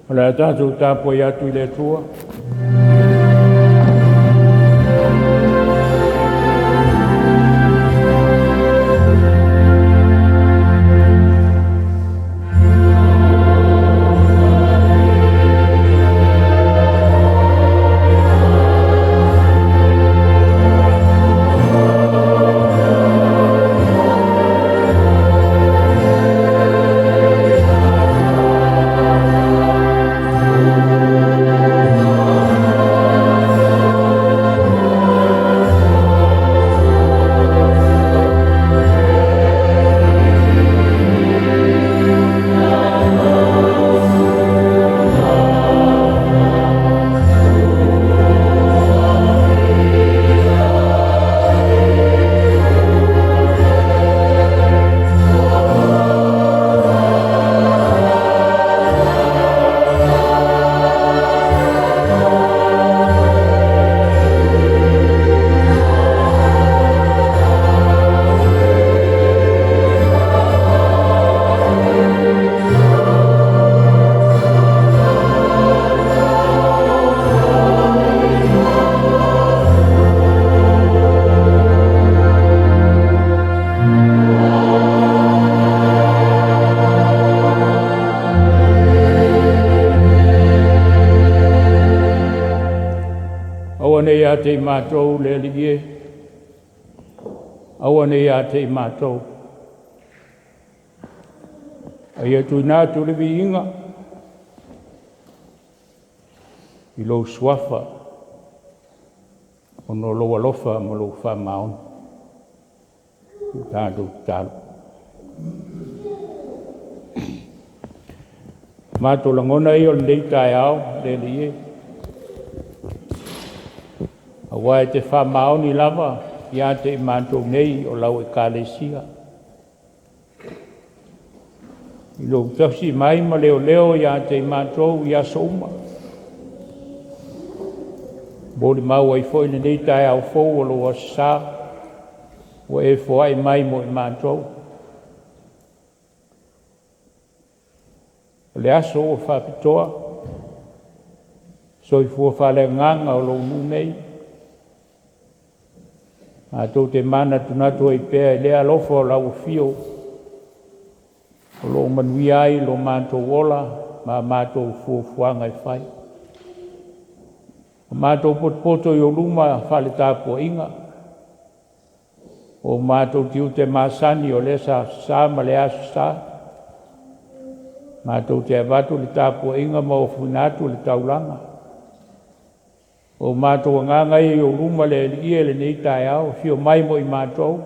O le a tatou tapuai atu i le Atua. Aua ne i ia te i matou le Alii e, aua ne i ia te i matou, a ia tuuina atu le viiga i lou Suafa ona o lou alofa ma lou faamaoni. O le tatou tatalo. O matou lagona ia o lenei taeao le Alii e, aua e te faamaoni lava ia te i matou nei o lau Ekalesia, i lou tausi mai ma leoleo ia te i matou i aso uma. E molimau ai foi lenei taeao fou o lou Aso Sa ua e foai mai mo i matou. O le aso ua faapitoa, soifua faaleagaga o lou nuu nei, matou te manatunatu ai pea i le alofa o lau afio o lo o manuia ai lo matou ola ma a matou fuafuaga e fai. Ua matou potopoto i ou luma faale-tapuaiga, o matou tiute masani o lea Aso Sa ma lea Aso Sa, matou te avatu le tapuaiga ma ofoina atu le taulaga. O matou agaga ia i ou luma le Alii e i lenei taeao, afio mai mo i matou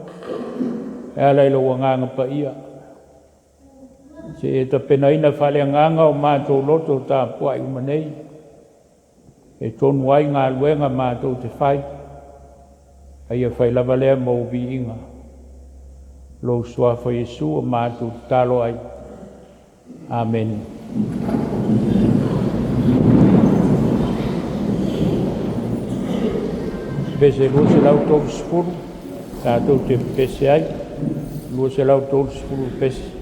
e ala i lou Agaga Paia, seia e tapenaina faaleagaga o matou loto tapuai uma nei, e tonu ai galuega matou te fai, a ia fai lava lea ma ou viiga. Lou Suafa Iesu ua matou tatalo ai. Amene. Pese 230, tatou te pepese ai, 230 pese.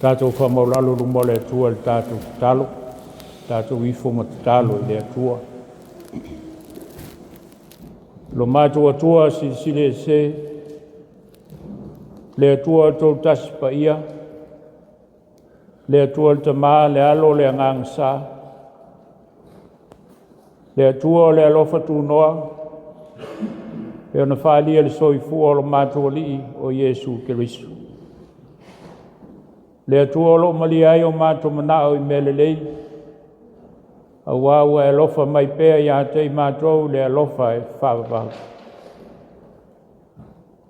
Tatou faamaulalo i luma o le Atua i le tatou tatalo, tatou ifo ma tatalo i le Atua. Lo matou Atua Silisili Ese, le Atua Toatasi Paia, le Atua le Tama, le Alo, le Agaga Sa, le Atua o le alofa tunoa, e pei ona faaalia i le soifua o lo matou Alii o Iesu Keriso. Le Atua o lo o malie ai o matou manao i mea lelei, aua ua e alofa mai pea ia te i matou i le alofa e faavavau.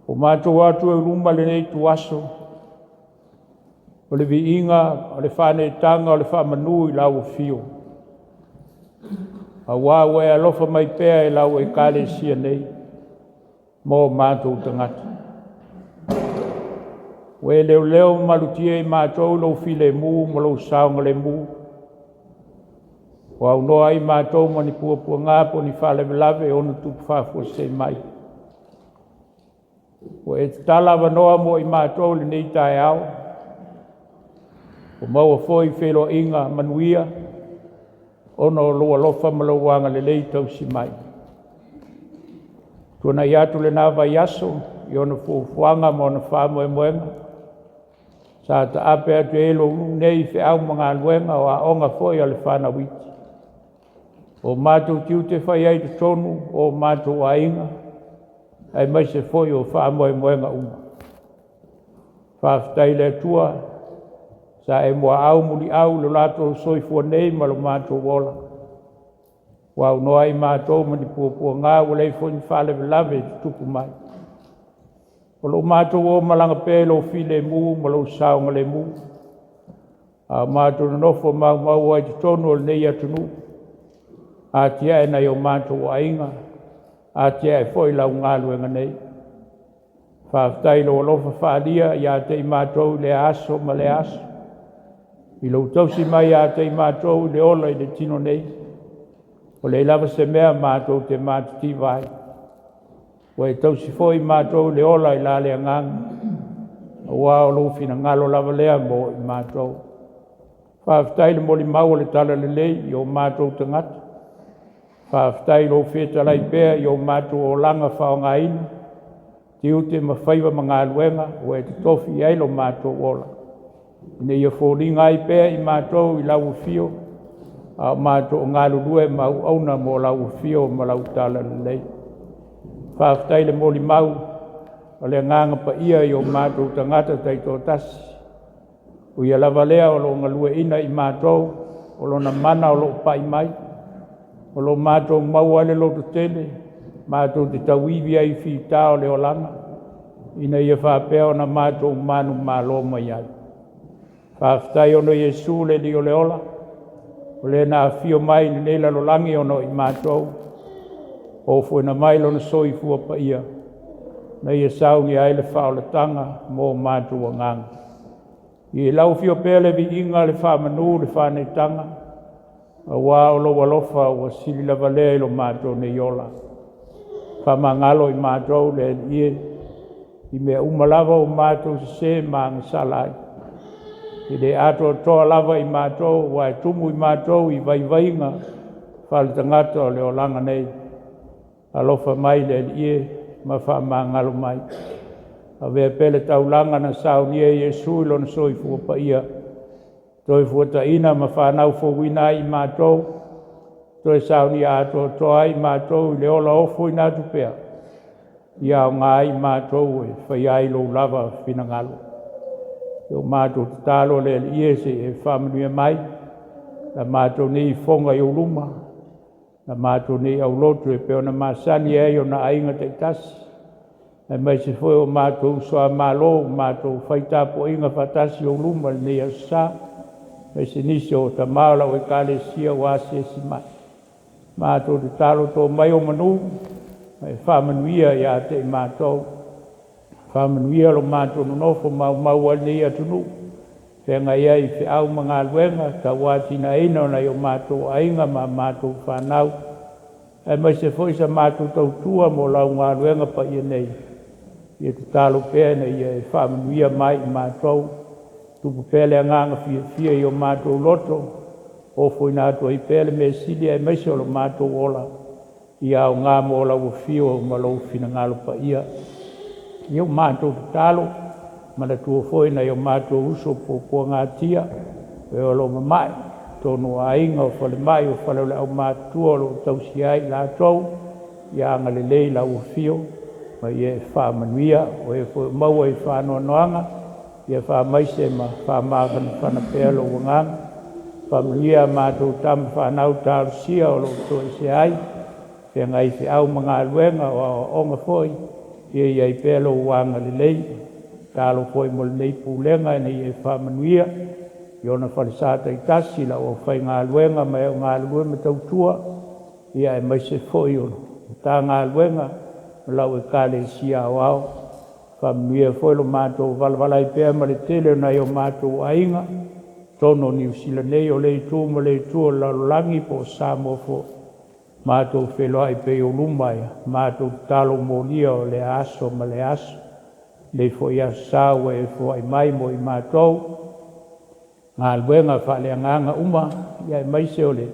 Ua matou o atu e uluma lenei ituaso, o le viiga, o le faaneetaga, o le faamanu i lau afio, aua ua e alofa mai pea i lau Ekalesia nei mo matou tagata. Ua e leoleo ma malutia i matou i lou filemu ma lou saogalemu, ua aunoa ai matou ma ni puapuaga po o ni faalavelave e ono tupu faafuasei mai. Ua e tatala avanoa mo i matou i lenei taeao, ua maua foi feiloaiga manuia ona o lou alofa ma lou agalelei tausi mai. Ua tuanai atu lena vaiaso i ona fuafuaga ma ona faamoemoega, sa taape atu ai lou nuu nei i feau ma galuega, o aoga foi a le fanau iti, o matou tiute fai ai i totonu o matou aiga, aemaise foi o faamoemoega uma. Faafetai i le Atua sa e muaau muliau i lo latou soifua nei ma lo matou ola, ua aunoa ai matou ma ni puapuaga, ua leai foi ni faalavelave e tutupu mai. O lo o matou o malaga pea i lou filemu ma lou saogalemu, a o matou nonofo maumau ai i totonu o lenei atunuu, atiae nai o matou aiga, atiae foi lau galuega nei. Faafetai i lou alofa faaalia ia te i matou i lea aso ma lea aso, i lou tausi mai ia te i matou i le ola i le tino nei, ua leai lava se mea matou te matitiva ai. Ua e tausi foi i matou i le ola i la le agaga, aua o lou finagalo lava lea mo i matou. Faafetai i le molimau o le Talalelei i o matou tagata, faafetai i lou fetalai pea i o matou olaga faaaogaina, tiute ma faiva ma galuega ua e totofi i ai lo matou ola, ina ia foliga ai pea i matou i lau afio, a o matou galulue ma auauna mo lau afio ma lau talalelei. Faafetai i le molimau o le Agaga Paia i o matou tagata taitoatasi, o Ia lava lea o lo o galueaiina i matou, o Lona mana o lo o pai mai, o lo o matou maua ai le lototele, matou te tauivi ai i fita o le olaga, ina ia faapea ona matou manumalo mai ai. Faafetai ona o Iesu le Alii o le ola, o Le na afio mai i lenei lalolagi ona o i matou, ofoina mai Lona soifua paia, na ia saunia ai le faaolataga mo matou agaga. I lau afio pea le viiga, le faamanu, le faaneetaga, aua o lou alofa ua sili lava lea i lo matou nei ola. Faamagalo i matou le Alii e, i mea uma lava ua matou sese ma agasala ai. E le atoatoa lava i matou, aua e tumu i matou i vaivaiga faaletagata o le olaga nei. Alofa mai le Alii e ma faamagalo mai. Avea pea le taulaga na saunia e Iesu i lona soifua paia, toefuataina ma fanau fouina ai i matou, toe saunia atoatoa ai i matou i le ola ofoina atu pea, ia aoga ai i matou e faia ai lou lava finagalo. O matou tatalo le Alii e, se i e faamanuia mai la matou nei ifoga i ou luma, la matou nei aulotu e pei ona masani ai ona aiga taitasi, aemaise foi o matou uso a Malo ua matou fai tapuaiga faatasi i ou luma i lenei aso Sa, aemaise nisi o tama o lau Ekalesia ua asiasi mai. Matou tatalo, to mai ou manu ma e faamanuia ia te i matou, faamanuia lo matou nonofo maumau ai i lenei atunuu, feagai ai i feau ma galuega tauatiaeina o nai o matou aiga ma a matou fanau, aemaise foi sa matou tautua mo lau galuega paia nei. Ia tatalo pea ina ia e faamanuia mai i matou. Tupu pea le agaga fiafia i o matou loto, ofoina atu ai pea le mea sili aemaise o lo matou ola, ia aoga mo lau afio ma lou finagalo paia. Ia ua matou tatalo, manatua foi nai o matou uso o puapuagatia, o e o lo o mama'i i totonu o aiga, o falemai, o fale o le aumatutua o lo o tausia ai i latou, ia agalelei i lau afio ma ia e faamanuia. O e foi o maua i faanoanoaga, ia faamaise ma faamafanafana pea lou agaga. Faamanuia a matou tama fanau talosia o lo o toesea ai, feagai i feau ma galuega, o aoaoga foi, ia i ai pea lou agalelei. Tatalo foi mo lenei Pulega ina ia e faamanuia i ona falesa taitasi, lau aufaigaluega ma e o galulue ma tautua, aemaise foi o le Matagaluega ma lau Ekalesia Aoao. Faamanuia foi lo matou valavala ai pea ma le tele o nai o matou aiga i totonu o Niu Sila nei, o lea itu ma lea itu o le lalolagi po o Samoa foi, matou feiloai pea i ou luma i a matou tatalo molia o lea aso ma lea aso. Lenei foi Aso Sa ua e foai mai mo i matou, galuega faaleagaga uma, aemaise o le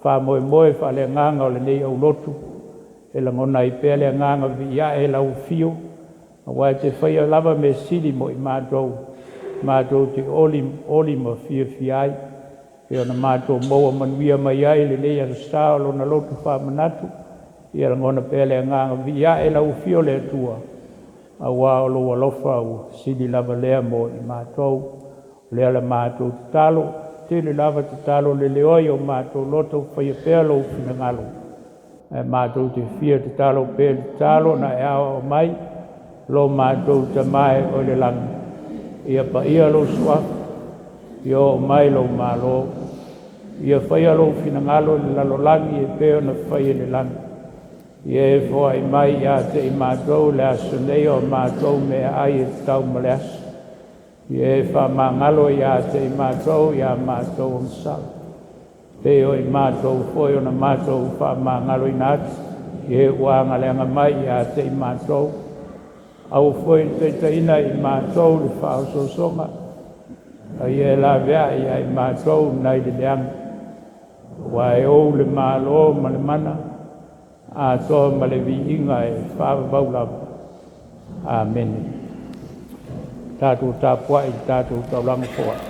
faamoemoe faaleagaga o lenei aulotu, e lagona ai pea le agaga viia ae i lau afio, aua e te faia lava mea sili mo i matou, matou te olioli ma fiafia ai, pei ona matou maua manuia mai ai i lenei Aso Sa o Lona loto faamanatu. Ia lagona pea le agaga viia ae i lau afio le Atua, aua o lou alofa ua sili lava lea mo i matou. O lea la matou tatalo, tele lava tatalo leleoa i o matou loto, faia pea lou finagalo, ae matou te fia tatalo pea i le tatalo na e aoao mai, lo matou Tama e oe i le lagi, ia paia lou suafa, ia oo mai lou malo, ia faia lou finagalo i le lalolagi e pei ona faia i le lagi. Ia e foai mai ia te i matou i le aso nei o matou meaai e tatau ma le aso. Ia e faamagalo ia te i matou i a matou agasala, pei o i matou foi ona matou faamagaloina atu i e ua agaleaga mai ia te i matou. Aua foi ne i taitaiina i matou i le faaosoosoga, a ia e laveai ia i matou nai le leaga, aua e ou le malo ma le mana, atoa ma le viiga e faavavau lava. Amene. Tatou tapuai i le tatou taulaga foai.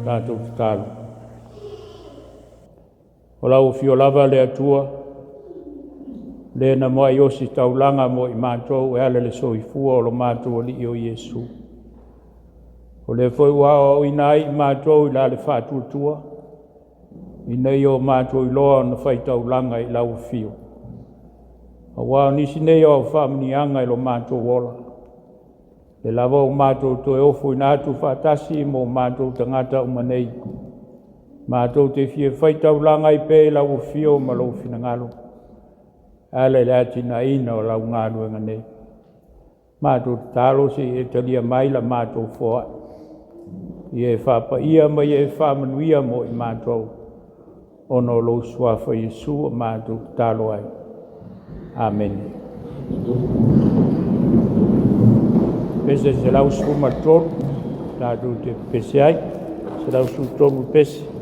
Tatou tatalo. O lau afio lava le Atua, le na muai ositaulaga mo i matou e ala i le soifua o lo matou Alii o Iesu. O lea foi ua aoaoina ai i matou i la le faatuatua, ina ia o matou iloa ona faitaulaga i lau afio. Aua o nisi nei o au faamanuiaga i lo matou ola, lea lava ua matou toe ofoina atu faatasi ma o matou tagata uma nei, matou te fia faitaulaga ai pea i lau afio ma lou finagalo, e ala i le atinaeina o lau galuega nei. Matou tatalo se i e talia mai la matou foai, ia e faapaia ma ia e faamanuia mo i matou, ona o lou Suafa Iesu ua matou tatalo ai. Amene. Pese 113, tatou te pepese ai, 113 pese.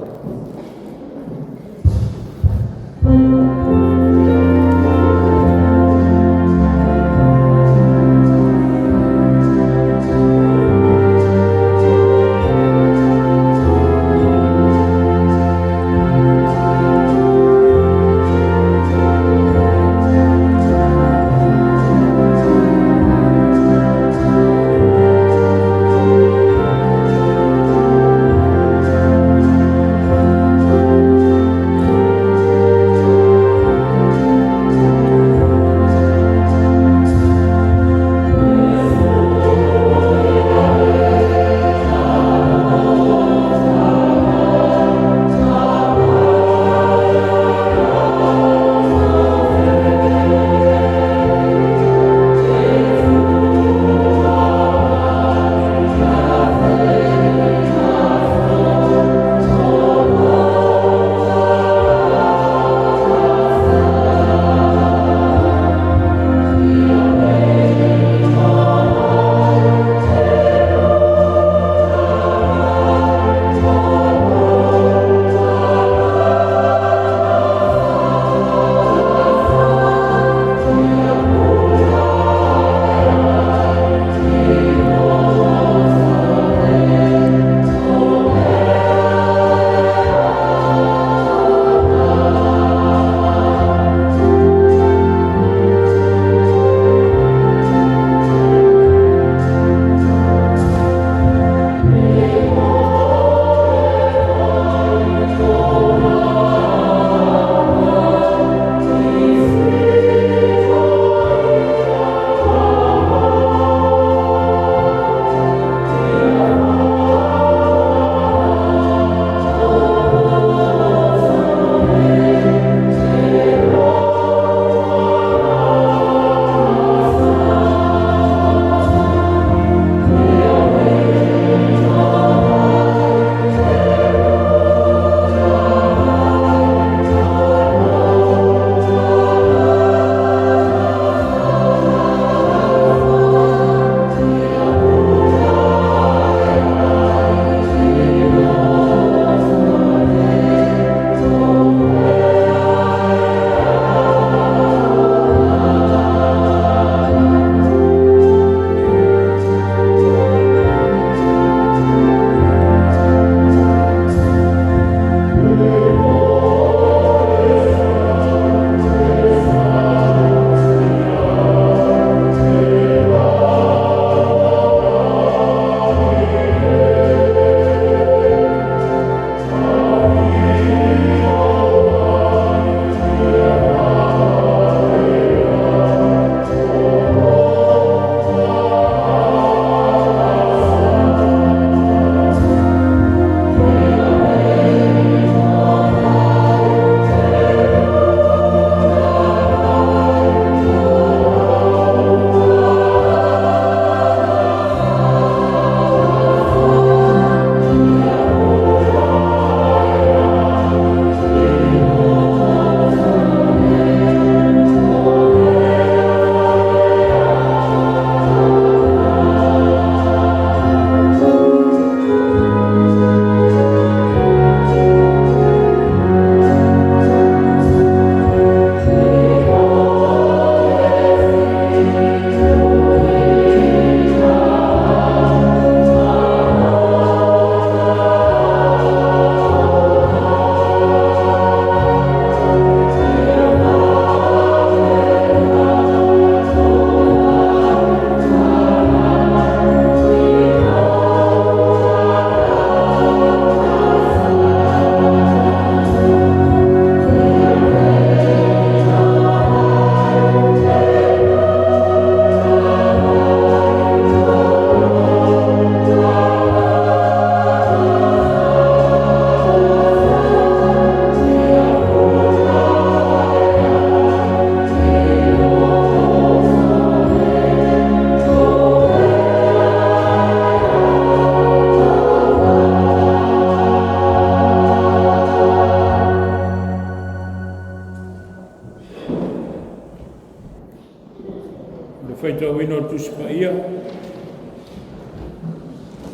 Le faitauina o le Tusi Paia, ia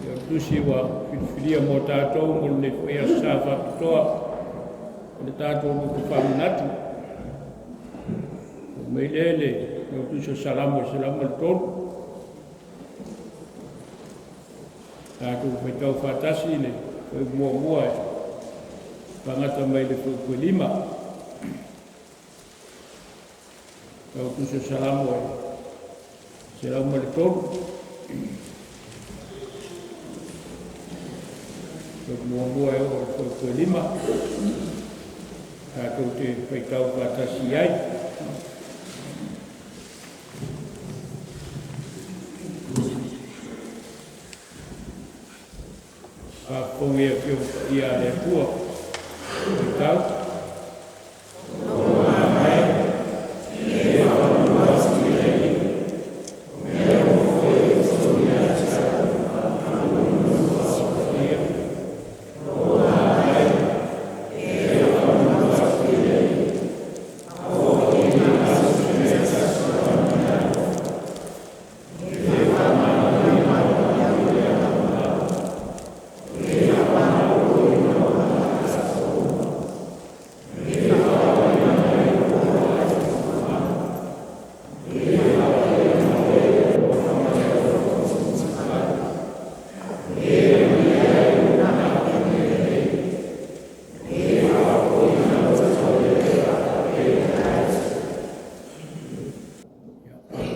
o le Tusi ua filifilia mo tatou mo lenei foi Aso Sa faapitoa o le tatou loto faamanatu. Mai lea le Tusi o Salamo 103. Tatou faitau faatasi le fuaiupu muamua e faagata mai le fuaiupu e 5. Tau Tusi o Salamo e 103. Fuaiupu muamua e oo i le fuaiupu e 5. Tatou te faitau faatasi ai. Faafofoga i Afioga Paia a le Atua. Faitau.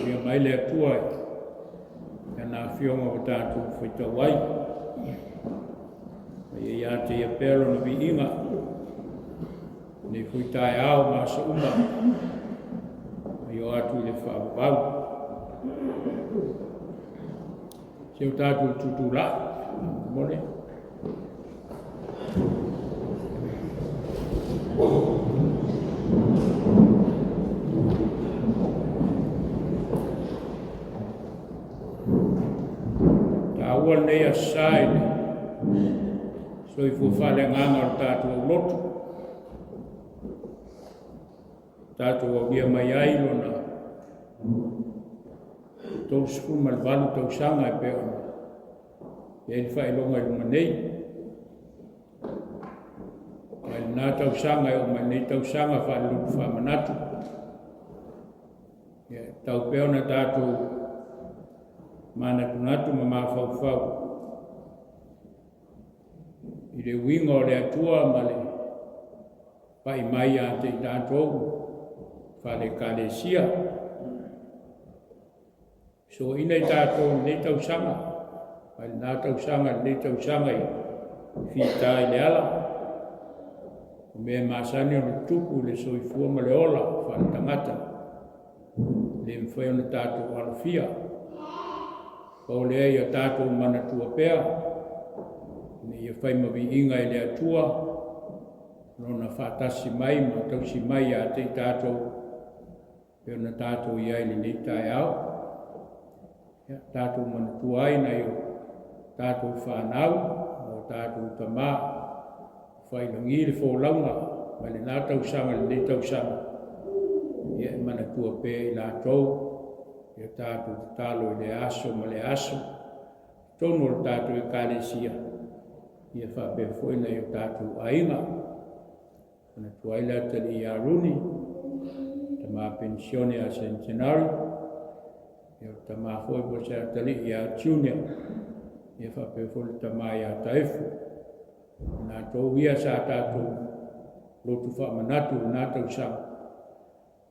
Ia mai le Atua i ana afioga ua tatou faitau ai. Ma ia ia te ia pea lona viiga, nei foi taeao ma aso uma, ma ia o atu i le faavavau. Se o tatou tutulai, mole. Taua lenei aso sa i le soifua faaleagaga o le tatou aulotu. Tatou aulia mai ai lona 38 tausaga e pei ona i ai le faailoga i luma nei. Mai lena tausaga e oo mai lenei tausaga faalelotu faamanatu. Ia, e tatau pea ona tatou manatunatu ma mafaufau i le uiga o le Atua ma le pai mai ia te i tatou faale-Ekalesia. Soaina i tatou i lenei tausaga, mai lena tausaga i lenei tausaga i fita i le ala, o mea e masani ona tutupu i le soifua ma le ola faaletagata, e le mafai ona tatou alofia. Pau lea ia tatou manatua pea, ina ia fai ma viiga i le Atua, Lona faatasi mai ma tausi mai ia te i tatou, pei ona tatou i ai i lenei taeao. Ia, tatou manatua ai nai o tatou fanau ma o tatou tama, failagi le folauga mai lena tausaga i lenei tausaga, ia e manatua pea i latou ia tatou tatalo i lea aso ma lea aso, i totonu o le tatou Ekalesia, ia faapea foi nai o tatou aiga. Manatua ai le atalii ia Rooney, tama penisione ia Centenary, ia o le tama foi po o se atalii ia Junior, ia faapea foi le tama ia Taefu. O latou ia sa tatou lotu faamanatu i lena tausaga.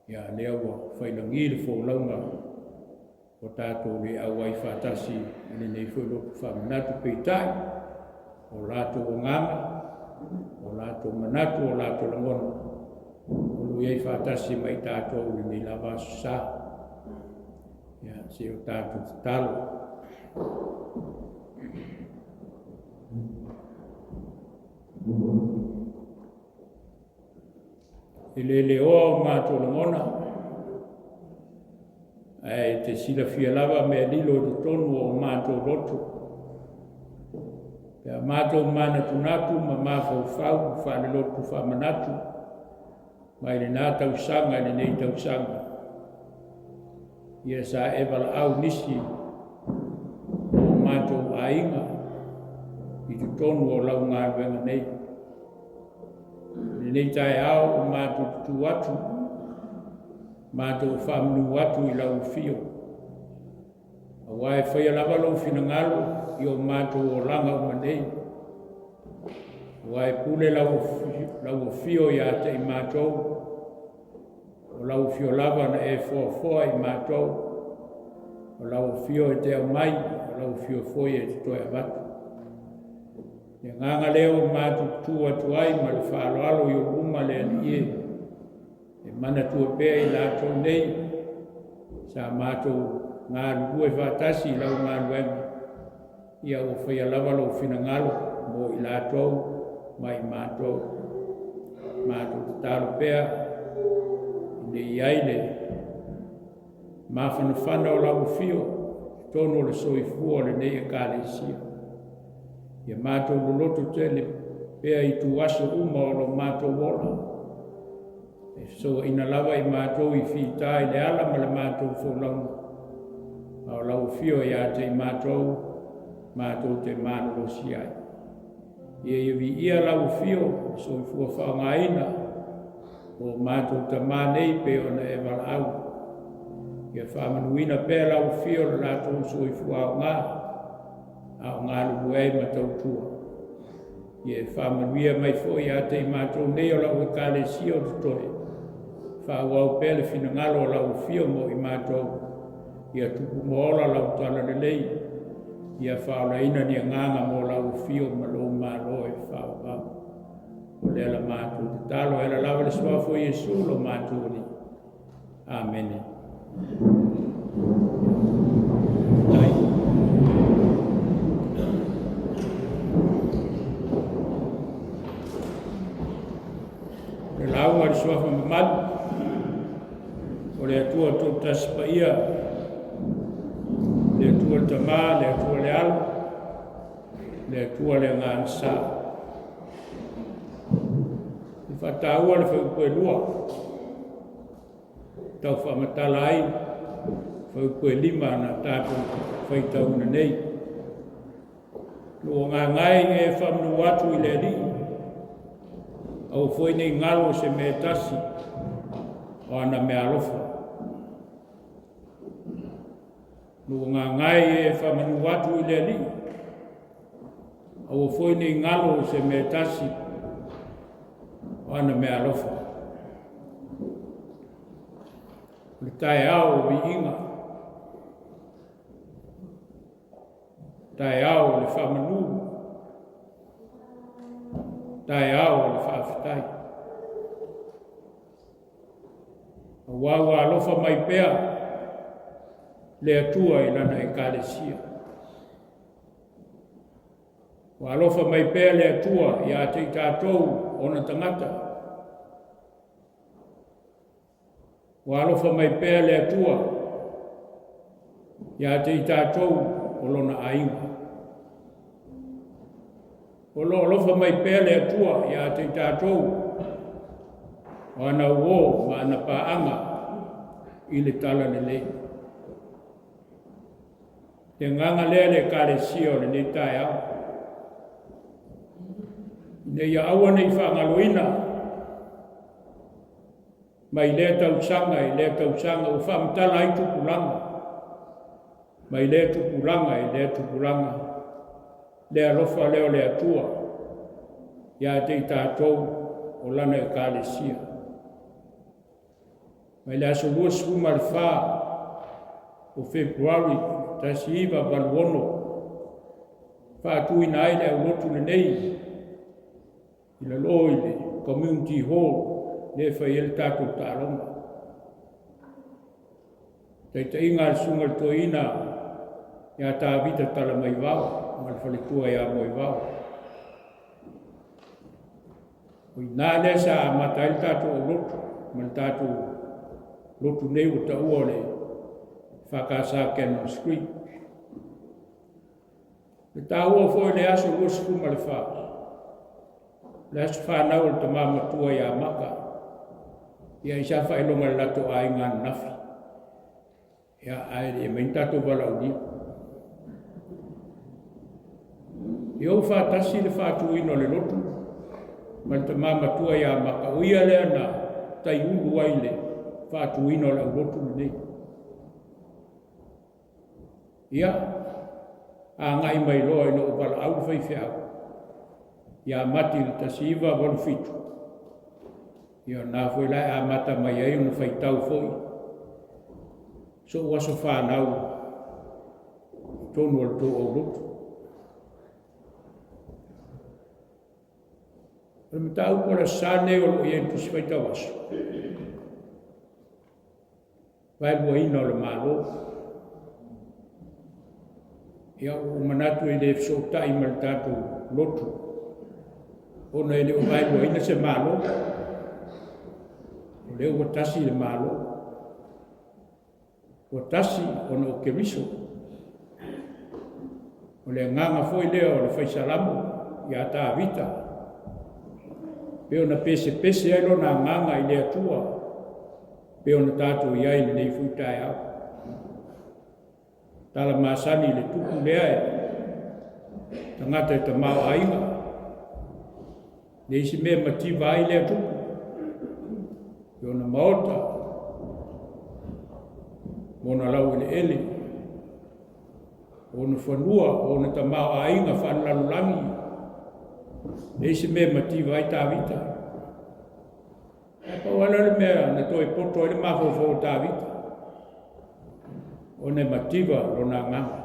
Ia, lea ua failagi le folauga ua tatou le auai faatasi i lenei foi lotu faamanatu, peitai, o latou agaga, o latou manatu, o latou lagona, o lo o i ai faatasi ma i tatou i lenei lava aso sa. Ia, se o tatou tatalo. E leleoa o matou lagona, ae e te silafia lava mea lilo i totonu o matou loto. Pe a matou manatunatu ma mafaufau faalelotu faamanatu mai lena tausaga i lenei tausaga. Ia sa e valaau nisi o o matou aiga i totonu o lau galuega nei. I lenei taeao ua matou tutu atu, matou faamanu atu i lau afio, aua e faia lava lou finagalo i o matou olaga uma nei, aua e pule lau afio ia te i matou, O lau afio lava na e foafoa i matou, o lau afio e te aumai, o lau afio foi e te toe avatu. Le agaga lea ua matou tutu atu ai ma le faaaloalo i ou luma le Alii e, e manatua pea i latou nei sa matou galulue faatasi i lau galuega, Ia ua faia lava lou finagalo mo i latou ma i matou. Matou tatalo pea ina i ai le mafanafana o lau afio i totonu o le soifua o lenei Ekalesia. Ia matou loloto tele pea i ituaso uma o lo matou ola. E fesoaina lava i matou i fita i le ala ma le matou folauga, a o lau afio ia te i matou, matou te malolosi ai. Ia ia viia lau afio i le soifua faaaogaina o matou tama nei pei ona e valaau. Ia faamanuina pea lau afio i le latou soifua aoga, a o galulue ai ma tautua. Ia e faamanuia mai foi ia te i matou nei o lau Ekalesia o totoe, faaauau pea le finagalo o lau afio mo i matou, ia tupu ma ola lau talalelei, ia faaolaina ni agaga mo lau afio ma lou Malo e faavavau. O lea la matou tatalo, e ala lava i le suafa o Iesu lo matou Alii. Amene. O le lauga a le suafa mamalu o le Atua Toatasi Paia, le Atua le Tama, le Atua le Alo, le Atua le Agaga Sa. E faataua le fuaiupu e 2, tau faamatala ai fuaiupu e 5 na tatou faitauina nei. Lou agaga e ina e faamanu atu i le Alii, aua foi ne i galo se mea e tasi o ana meaalofa. Lou agaga e faamanu atu i le Alii, aua foi ne i galo se mea e tasi o ana meaalofa. O le taeao o viiga, taeao o le faamanu, taeao o le faafetai. Aua ua alofa mai pea le Atua i lana Ekalesia. Ua alofa mai pea le Atua ia te i tatou ona tagata. Ua alofa mai pea le Atua ia te i tatou o lona aiga. O lo o alofa mai pea le Atua ia te i tatou o ana uō ma ana paaga i le talalelei. Le agaga lea le Ekalesia o lenei taeao, ina ia aua ne i faagaloina mai lea tausaga i lea tausaga ua faamatala ai tupulaga, mai lea tupulaga i lea tupulaga, le alofa lea o le Atua ia te i tatou o Lana Ekalesia. Mai le aso 24 o Fepuari 1986, faatuina ai le aulotu lenei i lalo i le Community Hall lea e fai ai le tatou taaloga. Taitaiga a le Susuga i le Toeaina ia Tavita Talamaivao ma le faletua ia Moevao. O i ina lea sa amata ai le tatou aulotu ma le tatou lotu nei ua taua o le EFKS Canon Street. E taua foi le aso 24, le aso fanau o le tama matua ia Maka, ia i sa faailoga i le latou aiga ananafi. Ia, ae le i aumai ni tatou valaaulia. Ia ua faatasi le faatuina o le lotu ma le tama matua ia Maka, o ia lea na taiulu ai le faatuina o le aulotu lenei. Ia, agai mai loa ina ua valaau le faifeau ia Mati i le 1987, ia o lena foi la e amata mai ai ona faitau foi so'u aso fanau i totonu o le tou aulotu. O le mataupu o le Aso Sa lenei o lo o i ai i le Tusi Faitau Aso, vaeluaina o le Malo. Ia, ua ou manatu e le fesootai ma le tatou lotu, ona e le o vaeluaina se Malo. O lea ua tasi le Malo. Ua tasi ona o Keriso. O le agaga foi lea o le Fai Salamo ia Tavita, pei ona pesepese ai lona agaga i le Atua, pei ona tatou i ai i lenei foi taeao. Tala masani i le tupu lea e tagata e tamaoaiga, leai se mea e mativa ai lea tupu i ona maota, ma ona laueleele, o ona fanua, o ona tamaoaiga faalelalolagi, leai se mea e mativa ai Tavita. Ae pau lava lea o le mea na toe poto ai le mafaufau o Tavita, ona e mativa lona agaga.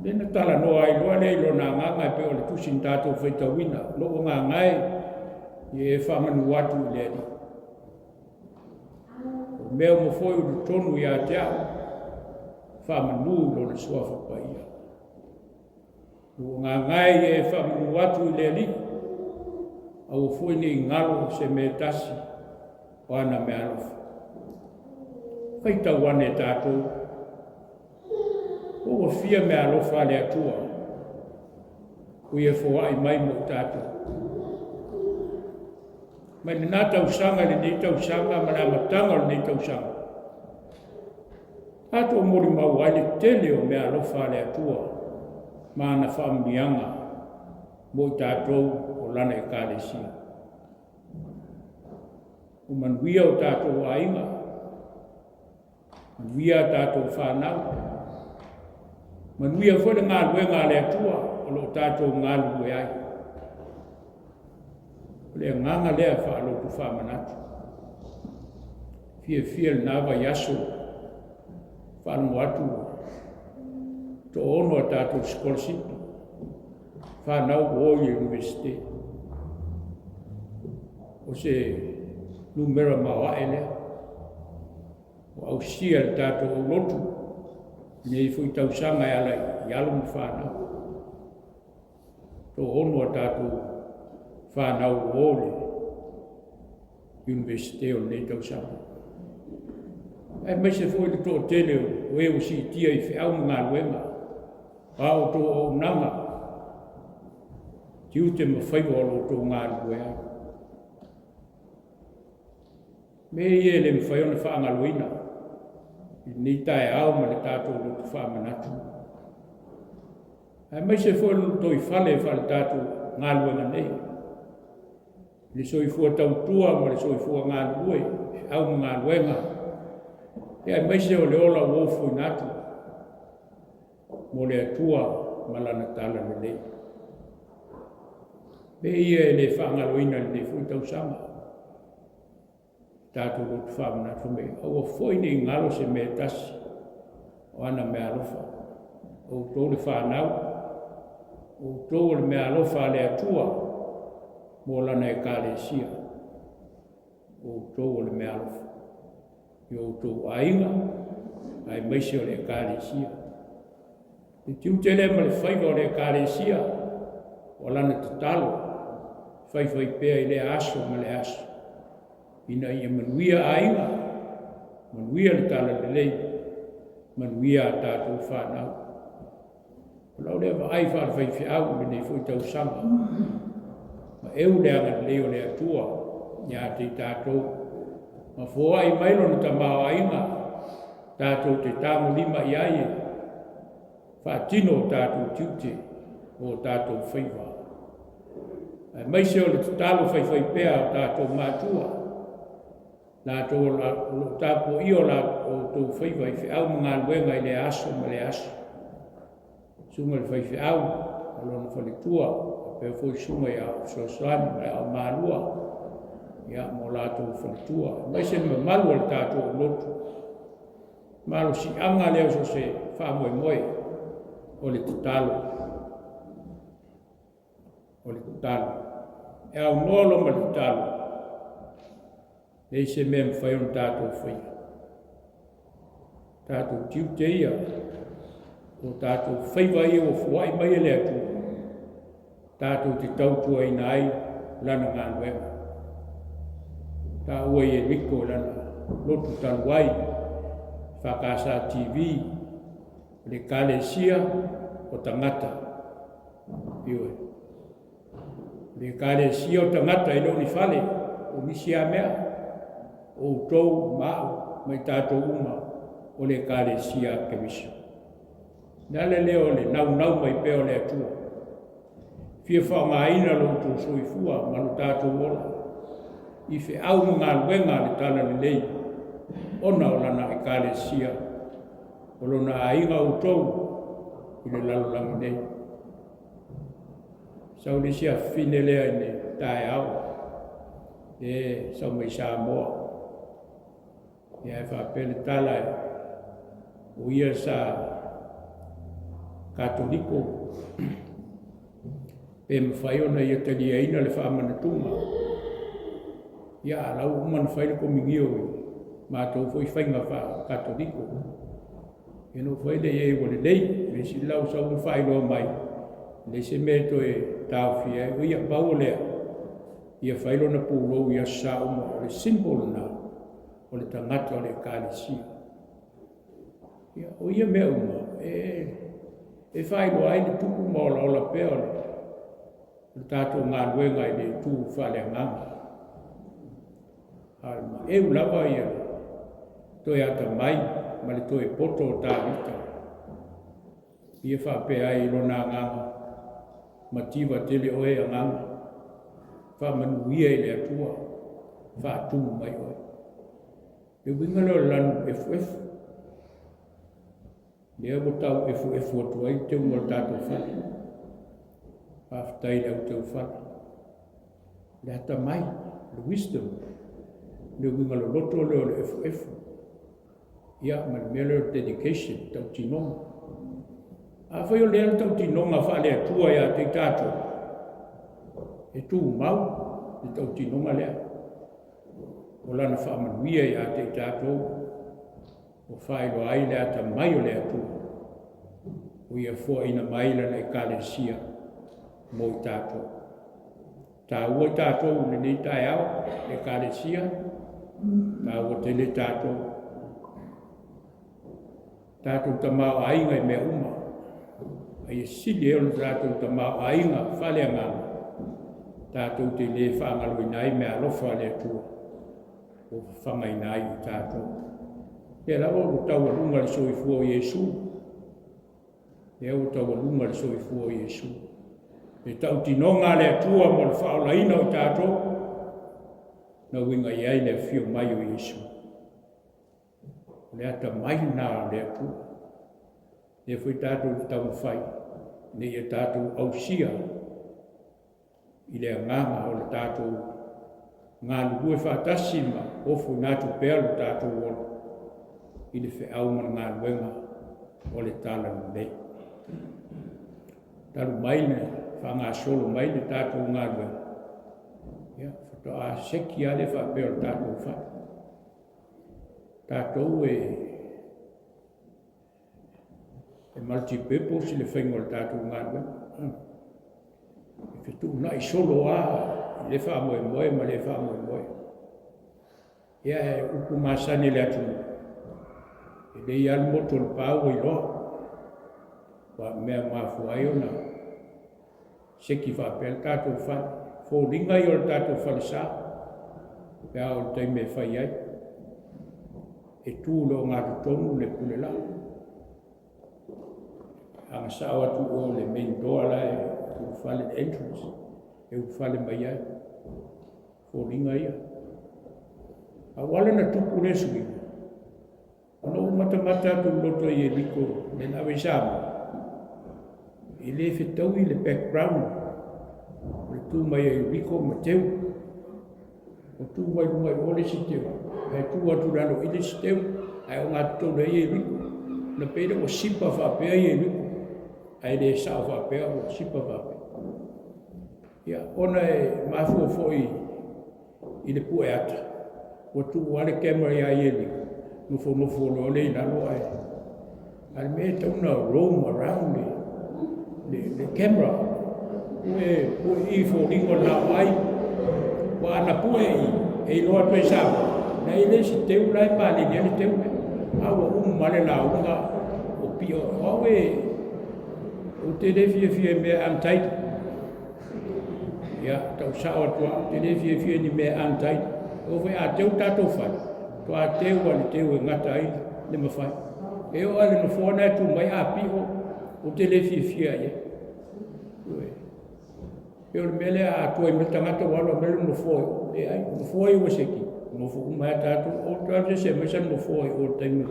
Lea na talanoa ai loa lea i lona agaga e pei o le tusi na tatou faitauina, lou agaga e, ia e faamanu atu i le Alii. O mea uma foi ua i totonu ia te au, faamanu i lona suafa paia. Lou agaga e, ia e faamanu atu i le Alii, aua foi ne i galo se mea e tasi o ana meaalofa. Faitau ane e tatou, po ua fia meaalofa a le Atua ua ia foai mai mo i tatou. Mai lena tausaga i lenei tausaga ma le amataga o lenei tausaga, tatou molimau ai le tele o meaalofa a le Atua ma ana faamanuiaga mo i tatou o Lana Ekalesia. Ua manuia o tatou aiga, manuia a tatou fanau, manuia foi le galuega a le Atua o lo o tatou galulue ai. O le agaga lea faalotu faamanatu. Fiafia lena vaiaso faalogo atu toaono a tatou sikolasipi fanau ua o i le Iunivesite. O se numera maoae lea ua ausia e le tatou aulotu i lenei foi tausaga e ala i alo ma fanau. Toaono a tatou fanau ua o i le Iunivesite o lenei tausaga. Aemaise foi le toatele o e ua siitia i feau ma galuega, a outou auaunaga, tiute ma faiva o lo outou galulue ai. Mea ia e le mafai ona faagaloina i lenei taeao ma le tatou lotu faamanatu. Aemaise foi le lotoifale faale-tatou galuega nei. Le soifua tautua ma le soifua galulue, feau ma galuega, aemaise o le ola ua ofoina atu mo le Atua ma Lana talalelei. Mea ia e le faagaloina i lenei foi tausaga. Tatou lotu faamanatu mai, aua foi ne i galo se mea e tasi o ana meaalofa. O outou le fanau, o outou o le meaalofa a le Atua mo Lana Ekalesia. O outou o le meaalofa i o outou aiga, aemaise o le Ekalesia. Le tiute lea ma le faiva o le Ekalesia, o lana tatalo, faifai pea i lea aso ma lea aso, ina ia manuia aiga, manuia le talalelei, manuia a tatou fanau. O lau lea vaai faale-faifeau i lenei foi tausaga, ma eu le agalelei o le Atua ia te i tatou, ma foai mai lona tamaoaiga. Tatou te tagolima i ai e faatino o tatou tiute o tatou faiva. Aemaise o le tatalo faifaipea a o tatou matua, latou o lo o tapuaia o outou faiva i feau ma galuega i lea aso ma lea aso. Susuga i le faifeau ma lona faletua, faapea foi susuga i Aoao Fesoasoani ma le Aoao Malua, ia, ma o latou faletua, aemaise le mamalu o le tatou aulotu. Malosiaga lea o so o se faamoemoe, o le tatalo. O le tatalo. E aunoa loa ma le tatalo, leai se mea e mafai ona tatou faia. Tatou tiute ia, o tatou faiva ia ua fuai mai e le Atua, tatou te tautuaina ai lana galuega. Taua Ieriko i lana lotu talu ai, EFKS TV, le Ekalesia o tagata. Ioe. Le Ekalesia o tagata e le o ni fale, o nisi lava mea, o outou ma au ma i tatou uma o le Ekalesia a Keriso. O le ala lea o le naunau mai pea o le Atua, fia faaaogaina lo outou soifua ma lo tatou ola i feau ma galuega a le Talalelei ona o lana Ekalesia, o lona aiga outou i le lalolagi nei. Sau le isi afafine lea i le taeao, e sau mai Samoa. Ia e faapea le tala, o ia sa Katoliko, pe mafai ona ia taliaina le faamanatuga. Ia, a la ua uma ona fai le komunio i matou foi faiga faa-Katoliko. Ia ona ou fai lea i ai ua lelei, mea sili la ua sau ma faailoa mai, e leai se mea e toe taofia ai. O ia, pau o lea, ia fai lona pulou i Aso Sa uma, o le symbol lena o le tagata o le Ekalesia. Ia, o ia mea uma, e faailoa ai le tupu ma olaola pea o le tatou galuega i le itu faaleagaga. A o le maeu lava ia le toe atamai ma le toe poto o Tavita, ia faapea ai i lona agaga, Mativa tele oe agaga, faamanuia i le Atua, faatumu mai oe. Le uiga lea o le lanu efuefu, lea ua tau efuefu atu ai le teuga o le tatou fale. Faafetai i le au teufale. Le atamai, le wisdom, le uiga loloto lea o le efuefu. Ia, ma le mea lea o le dedication, tautinoga. Afai o lea le tautinoga faale-Atua ia te i tatou, e tumau le tautinoga lea. O Lana faamanuia ia te i tatou, ua faailoa ai le atamai o le Atua, ua Ia foaina mai Lana Ekalesia mo i tatou. Taua i tatou i lenei taeao, le Ekalesia, taua tele tatou. Tatou tamaoaiga i mea uma, a ia sili ai ona tatou tamaoaiga faaleagaga, tatou te le faagaloina ai meaalofa a le Atua ua fafagaina ai i tatou. Lea lava ua taualuga le soifua o Iesu, lea ua taualuga le soifua o Iesu. Le tautinoga a le Atua mo le faaolaina o i tatou, na uiga i ai le afio mai o Iesu. O le atamai lena o le Atua. Lea foi tatou te taumafai ina ia tatou ausia i le agaga o le tatou galulue faatasi ma ofoina atu pea lo tatou ola i le feau ma le galuega o le Talalelei. Talu mai le faagasolo mai le tatou galuega, ia, faatoa seki lava lea faapea o le tatou fale. Tatou e multi-purpose le faiga o le tatou galuega. E fetuunai solo lava i le faamoemoe ma le faamoemoe. Ia, e upu masani i le atunuu, e lelei lava le motu o le pa ua iloa. Aua o le mea e mafua ai ona seki faapea le tatou fale. Foliga ia o le tatou falesa pe a oo i le taimi e fai ai. E tu i le ogatotonu le pule laa. Agasao atu i o i le main door la e ulufale le entrance e ulufale mai ai. Foliga ia. A ua ala ona tupu lea suiga, ona ou matamata atu i le loto i Ieriko lea na ave ai Samoa, e le fetaui le background o le tu mai o Ieriko ma Teu. Ua tu mai luga i o le isi teu, ae tu atu i lalo i i le isi teu, ae ogatotonu ai Ieriko. Ona pei lea ua sipa faapea Ieriko, ae le sao faapea ua sipa faapea. Ia, ona e mafua foi i le pue ata, ua tuu lava le camera ia Ieriko, nofonofo loa lea i lalo ae A o le mea e tatau ona roam around le camera, pue pue i foliga o le laoai. Aua ana pue i i, e iloa atu e Samoa, na e i ai le isi teu la e paleni ai le teu lea. A ua uma lava le lauga o pio. O au e, ou te le fiafia i mea untidy. Ia, tau sao atu lava, ou te le fiafia i ni mea untidy. Aua foi a teu le tatou fale, faatoa teu lava i le teu e gata ai le mafai. E oo lava i le nofoa lena e tu mai a pio, ou te le fiafia i ai. Ioe. E pei o le mea lea a tuai mai le tagata ua alu atu le nofoa i o. Leai, o nofoa ia ua seki, nofo uma ai lava tatou. Aua e te alu se isi e aumai sana nofoa i o i le taimi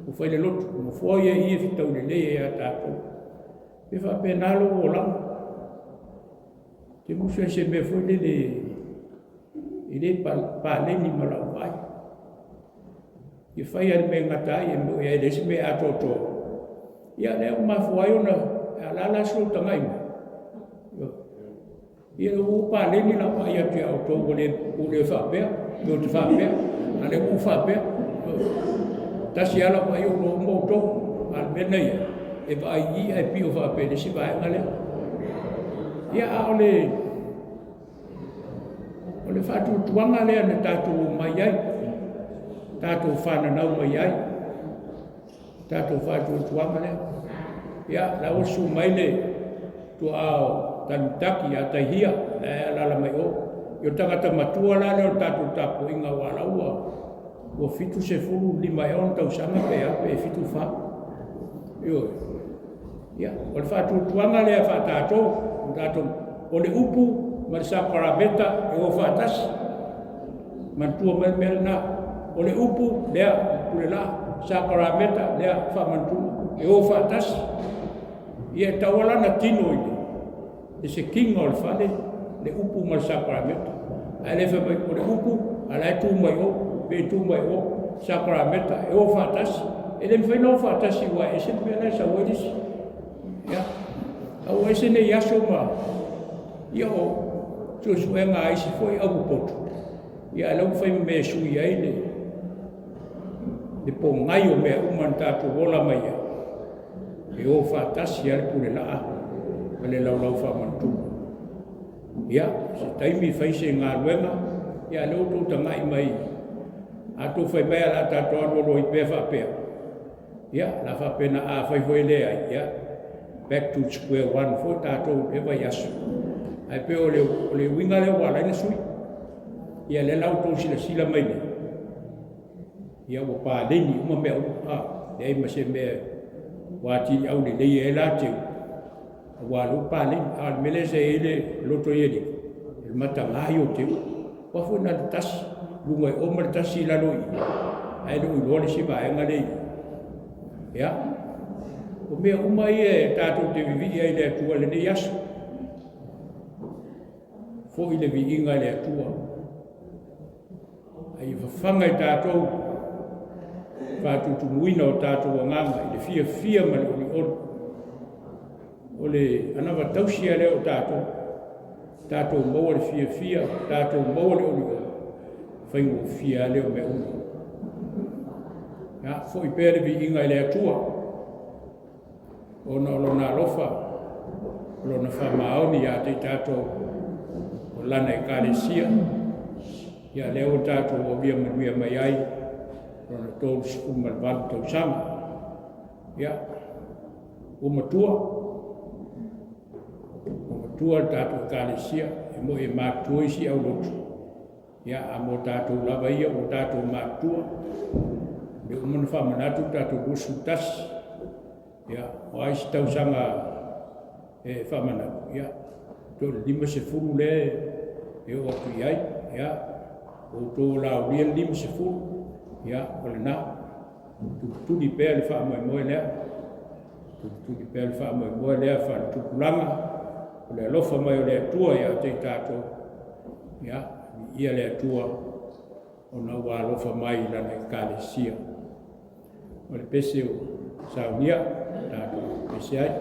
ua fai le lotu. O nofoa ia e i i e fetaui lelei ai lava tatou. E faapena lou olaga. Ou te musu ai i se mea foi lele e le paleni ma lau vaai. Ia fai lava le mea e gata ai, e moni lava e leai se mea e atoatoa. Ia lea ua mafua ai ona, a o le a la si ou tagai mai? Ia ua ou paleni lau vaai atu ia outou ua le, ua le faapea, ou te faapea, a o lea ua ou faapea. Tasi lava lau vaai ua iloa uma outou. A o le mea na i ai, e vaai i i ae pio faapea i le isi vaega lea. Ia, a o le, o le faatuatuaga lea na tatou omai ai, tatou fananau mai ai. Tatou faatuatuaga lea. Ia, la ua susu mai le tuaa o Talimitaki ia Taihia, la e alaala mai o. Ia o le tagata matua la lea o le tatou tapuaiga aua o la ua ua 75 ea ona tausaga pe a pe 74. Ioe. Ia, o le faatuatuaga lea faa-tatou, o tatou, o le upu ma le sakarameta e o faatasi. Manatua mai le mea lena. O le upu, lea, pule laa, sakarameta, lea, faamanatuga, e o faatasi. Ia e tatau lava la ona tino i le sekiga o le fale le upu ma le sakarameta. Ae le fai mai o le upu a o la e tu mai o, pe tu mai o, sakarameta, e o faatasi. E le mafai ona o faatasi aua e ese le mea la e sau ai le isi. Ia, a ua ese nei aso ma, ia o suesuega a isi foi aupopoto, ia a o lea ua fai ma mea e sui ai le, le pogai o mea uma na tatou ola mai ai. E o faatasi lava le pule laa ma le laulau faamanatuga. Ia, se taimi fai se galuega, ia a o lea ua outou tagai mai, a outou fai mai lava o le a tatou alualu ai pea faapea, ia, o le a faapena, afai foi e leai, ia, back to square one foi tatou i lea vaiaso. Ae pei o le uiga lea ua ala ai ona sui. Ia lea la ua outou silasila mai nei, ia ua paleni uma mea uma, a, leai ma se mea ua atili aulelei ai la teu, aua o lea ua paleni. A o le mea lea sa i ai le loto i Ieriko, o le mataga ia o teu. Aua foi na o le tasi i luga i o ma le tasi i lalo i i, ae le o iloa le isi vaega lea i i. Ia, o mea uma ia e tatou te vivii ai i le Atua i lenei aso. Foi le viiga i le Atua. A ia fafaga i tatou le faatutumuina o tatou agaga i le fiafia ma le olioli. O le anava tausi lea o tatou, tatou maua le fiafia, tatou maua le olioli, faigofie lava lea o mea uma. Ia, foi pea le viiga i le Atua, ona o Lona alofa, o Lona faamaoni ia te i tatou, o Lana Ekalesia. Ia, lea ua tatou aulia manuia mai ai Lona 38 tausaga. Ia, ua matua, ua matua le tatou Ekalesia, e moni e matutua isi aulotu, Ia, a mo tatou lava ia ua tatou matutua, Lea ua uma ona faamanatu le tatou 21, ia, o a isi tausaga e faamanatu, ia, toe o le 50 lea e oo atu i ai. Ia, o outou o le a aulia le 50, ia, o lena. Tulituli pea le faamoemoe lea, tulituli pea le faamoemoe lea faaletupulaga, o le alofa mai o le Atua ia te i tatou, ia, viia le Atua ona ua alofa mai i Lana Ekalesia. O le pese ua saunia tatou pese ai.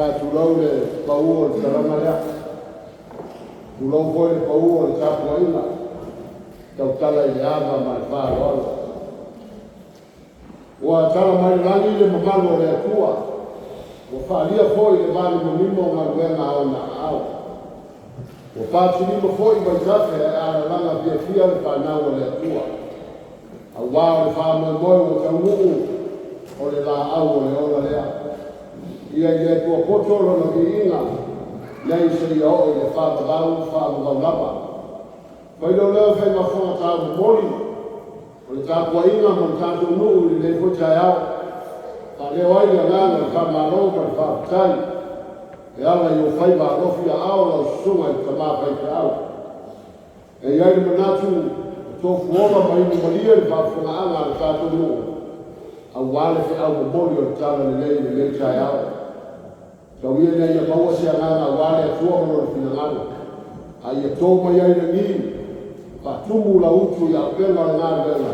Aua tulou le pau o le talaga lea, tulou foi le pau o le tapuaiga, tautala i le ava ma le faaaloalo. Ua tala mai le lagi le mamalu o le Atua, ua faalia foi le vanimonimo o galuega a ona aao. Ua patilima foi vaitafe ae alalaga fiafia le fanau a le Atua. Aua o le faamoemoe ua taunuu o le laau o le ola lea. Ia i le Atua poto lona viiga, nei seia oo i le faavavau faavavau lava. Faileo faimafoga taumomoli o le tapuaiga ma le tatou nuu i lenei foi taeao. Faaleo ai le agaga o le faamalo ma le faafetai e ala i ou faiva alofi aao lau susuga i le tama faifeau. E i ai le manatu o tofuola ma inu malie le faafofogaaga a le tatou nuu, aua le feau momoli o le tala lelei i lenei taeao. Tau ia ina ia maua se agaga aua le Atua ma lona finagalo, a ia to mai ai lagi, faatumu lautu i auupega o le galuega,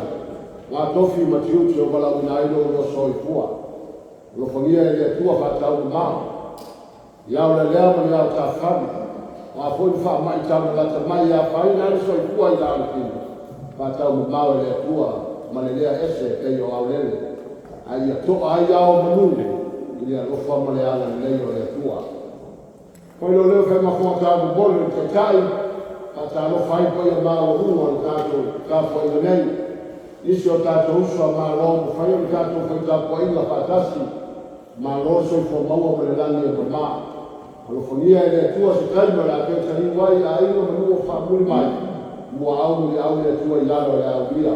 ngā tofi ma tiute o valaauina ai lo oulua soifua. Alofagia e le Atua faataumamao, i ao lalea ma le ao tafali, o a foi ni faamai taulalata mai e afaina ai le soifua i la o le tino, faataumamao e le Atua ma le lea ese e pei o aolele, a ia to'a ai ao o manu i le alofa ma le agalelei o le Atua. Faileo faimafoga taumomoli o le Taitai, faatalofa ai paia maualuga o le tatou tapuaiga nei. Nisi o tatou uso a Malo ua fai o le tatou faitapuaiga faatasi, malo le soifua maua ma le lagi e mama. Alofagia e le Atua se taimi o le a toe taliu ai aiga ma nuu o faamuli mai, muaau muliau le Atua i lalo o le aulia.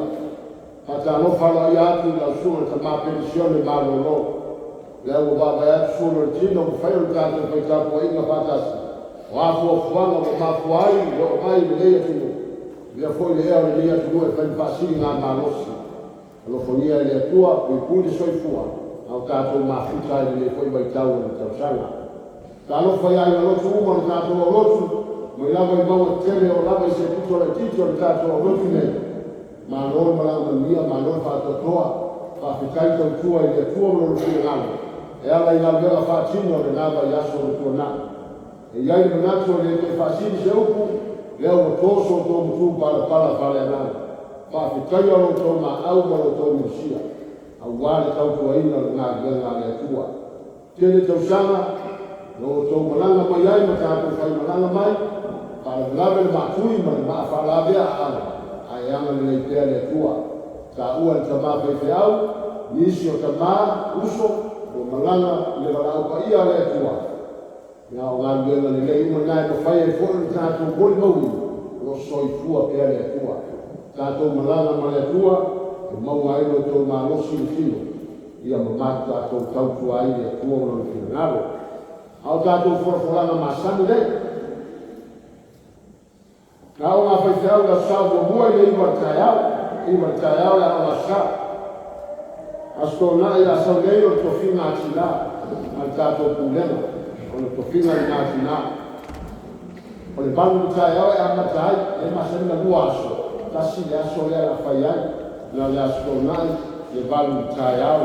Faatalofa aloaia atu i lau susuga i le tama penisione malolo. Lea ua vaavaai atu sulu o le tino ua fai o le tatou faitapuaiga faatasi, o a fuafuaga ua mafua ai le oo mai i lenei atunuu, lea foi le ea o lenei atunuu e fai ma faasiligamalosi. Alofagia e le Atua puipui le soifua a o tatou mafuta ai lenei foi vaitau o le tausaga. Talofa i aiga lotu uma o le tatou aulotu, mai lava i mauga tetele oo lava i se pito laitiiti o le tatou aulotu nei. Malo le malaga manuia, malo le faatoatoa, faafetai tautua i le Atua ma lona finagalo e ala i galuega faatino o lena vaiaso ua tuanai. E i ai le manatu e le toe faasili se upu, lea ua to so outou matu palapala faaleagaga. Faafetaia lo outou maau ma lo outou minosia, aua le tautuaina o le galuega a le Atua. Tele tausaga na outou malaga mai ai ma tatou faimalaga mai, faalavelave le maatui ma le maa faalavea aau, ae agalelei pea le Atua. Taua le tama faifeau, nisi o tama uso ua malaga i le valaau paia a le Atua. Ia o galuega lelei uma na e mafai ai foi ona tatou molimauina, o lo o soifua pea le Atua. Tatou malaga ma le Atua e maua ai lo outou malosi i le tino, ia ma tatou tautua ai le Atua ma lona finagalo. A o tatou folafolaga masani nei, na o ngā faifeau le aso Sa muamua i le 9 o le taeao, 9 o le taeao le aoga aso Sa. Aso Toonai a sau nei o le tofiga a tina a le tatou pulega, o le tofiga lena a tina. O le 8 o le taeao e amata ai, e masani na 2 aso, tasi le aso lea la fai ai, na le aso Toonai le 8 o le taeao,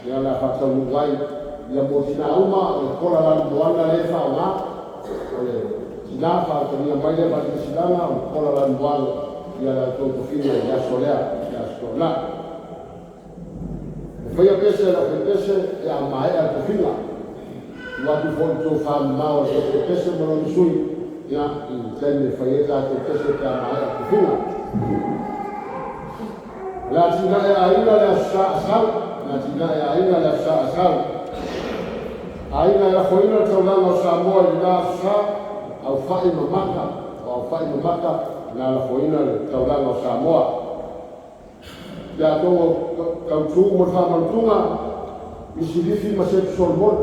lea la faataunuu ai. Ia mo tina uma, o le kola lanumoana lea e faaaoga, o le tina faautagia mai lea faasilasilaga, o le kola lanumoana, ia le outou tofiga i le aso lea, le aso Toonai. E faia pese lau faipese e a maea le tofiga. Ua atu foi le tofamamao a le faipese ma lona sui, ia, i le taimi e fai ai tatou pese pe a maea le tofiga. O le atinae aiga le aso Sa asau, le atinae aiga le aso Sa asau. Aiga e lafoina le taulaga o Samoa i lena aso Sa, aufai ma maka, o aufai ma maka na lafoina le taulaga o Samoa. Ia outou tautu mo le faamautuga, Misi Lifi ma Setu Solomona,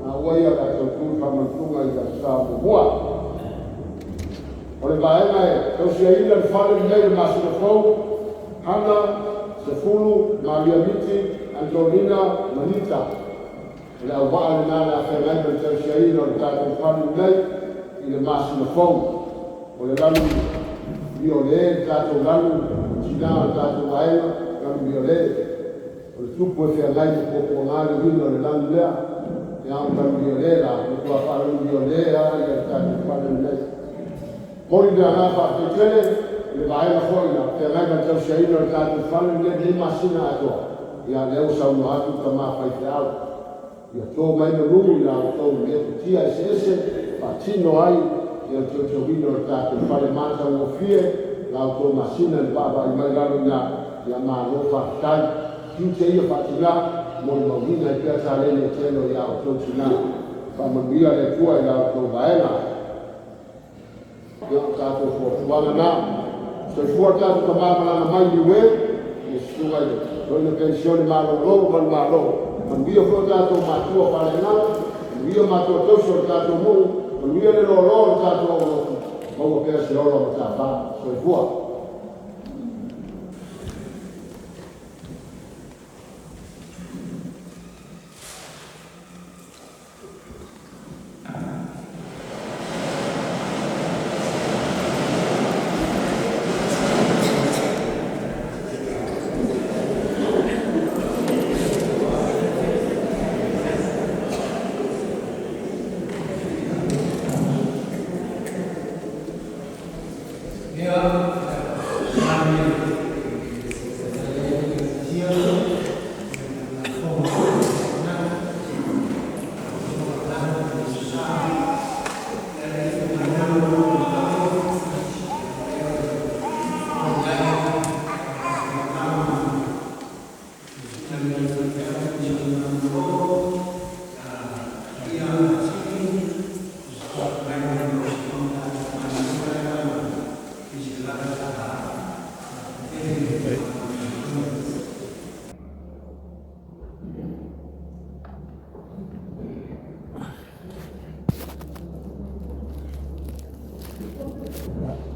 na ua ia la tautu le faamautuga i le aso Sa muamua. O le vaega e tausiaina le fale lenei le masina fou, Hana, Sefulu, Maria Miti, Antonina, Manita. O le auvaa lena le afeagai ma le tausiaina o le tatou fale lenei i le masina fou. O le lanu viole, le tatou lanu, tina o le tatou vaega, lanu viole. O le tupu e feagai ma puapuaga le uiga o le lanu lea. Ia o manuia le la, matua faamanuia le a ia le tatou fale lenei. Momoli le agaga faafetai tele i le vaega foi na feagai ma le tausiaina o le tatou fale lenei masina atoa. Ia lea ua saunoa atu tama faifeau, ia to mai manu i la outou metotia eseese faatino ai ia le teuteuina o le tatou fale matagofie la outou masina i le vaavaai mai lalo i ina. Ia malo faafetai. Tiute ia faatina molimauina ai pea taleni e tele o ia outou tina. Faamanuia le Atua i la outou vaega. Ia o tatou fuafuaga na. Soifua le tatou tama malaga mai Niue, le susuga i le Toeaina Penisione malolo manumalo. Manuia foi o tatou matua faaleagaga, manuia matua tausi o le tatou nuu, manuia le loaloa o le tatou aulotu, maua pea se ola matata. Soifua.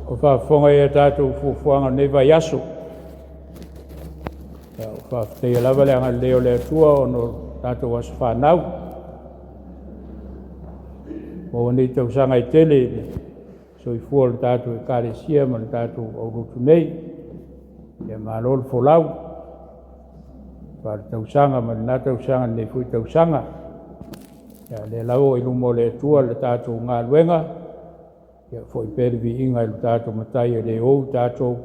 O faafofoga ia tatou fuafuaga o lenei vaiaso. Ia, ua faafetaia lava le agalelei o le Atua ona o tatou aso fanau. Maua nei tausaga e tele i le soifua o le tatou Ekalesia ma le tatou aulotu nei. Ia malo le folau, faaletausaga mai lena tausaga i lenei foi tausaga. Ia, o lea lava ua i luma o le Atua le tatou galuega, ia foi pea le viiga i le tatou Matai e le ou tatou,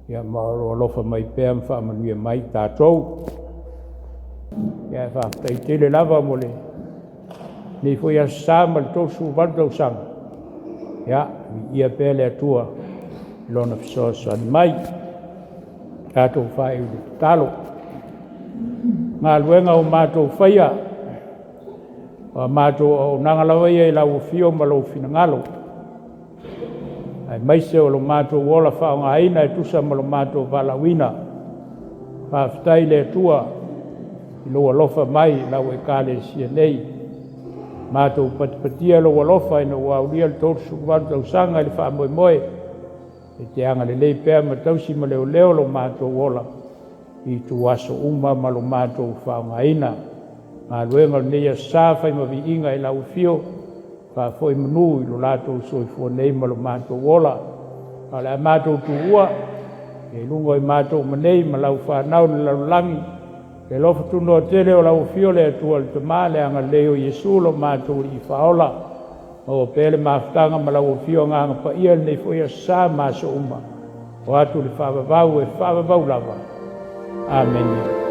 ia ma o lo o alofa mai pea ma faamanuia mai i tatou. Ia, faafetai tele lava mo lenei foi Aso Sa ma le 38 tausaga. Ia, viia pea le Atua i Lona fesoasoani mai. Tatou faaiu i le tatalo. Galuega ua matou faia, o a matou auaunaga lava ia i lau afio ma lou finagalo, aemaise o lo matou ola faaaogaina e tusa ma lo matou valaauina. Faafetai i le Atua i lou alofa mai i lau Ekalesia nei. Matou patipatia lou alofa ina ua aulia le 38 tausaga i le faamoemoe, e te agalelei pea ma tausi ma leoleo lo matou ola i ituaso uma ma lo matou faaaogaina. Galuega o lenei Aso Sa, fai ma viiga i lau afio, faafoi manu i lo latou soifua nei ma lo matou ola. A o le a matou tuua, ia i luga o i matou uma nei ma lau fanau i le lalolagi, le alofa tunoa tele o lau afio le Atua le Tama, le agalelei o Iesu lo matou Alii Faaola, maua pea le mafutaga ma lau afio Agaga Paia i lenei foi Aso Sa ma aso uma, oo atu i le faavavau e faavavau lava. Amene.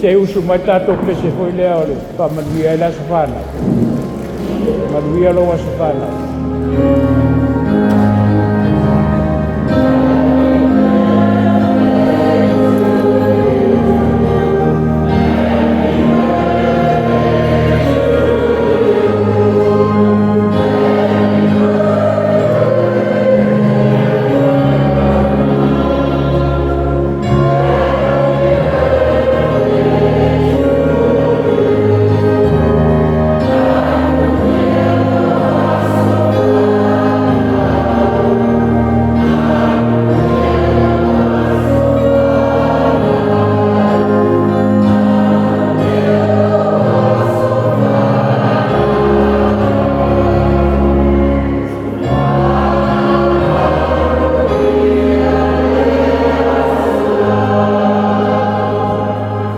Se i usu mai le tatou pese foi lea o le faamanuia ai le aso fanau. Manuia lou aso fanau.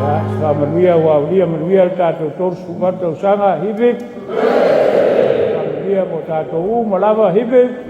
Ia, faamanuia ua aulia manuia le tatou 38 tausaga. Hip hip! Faamanuia mo tatou uma lava. Hip hip!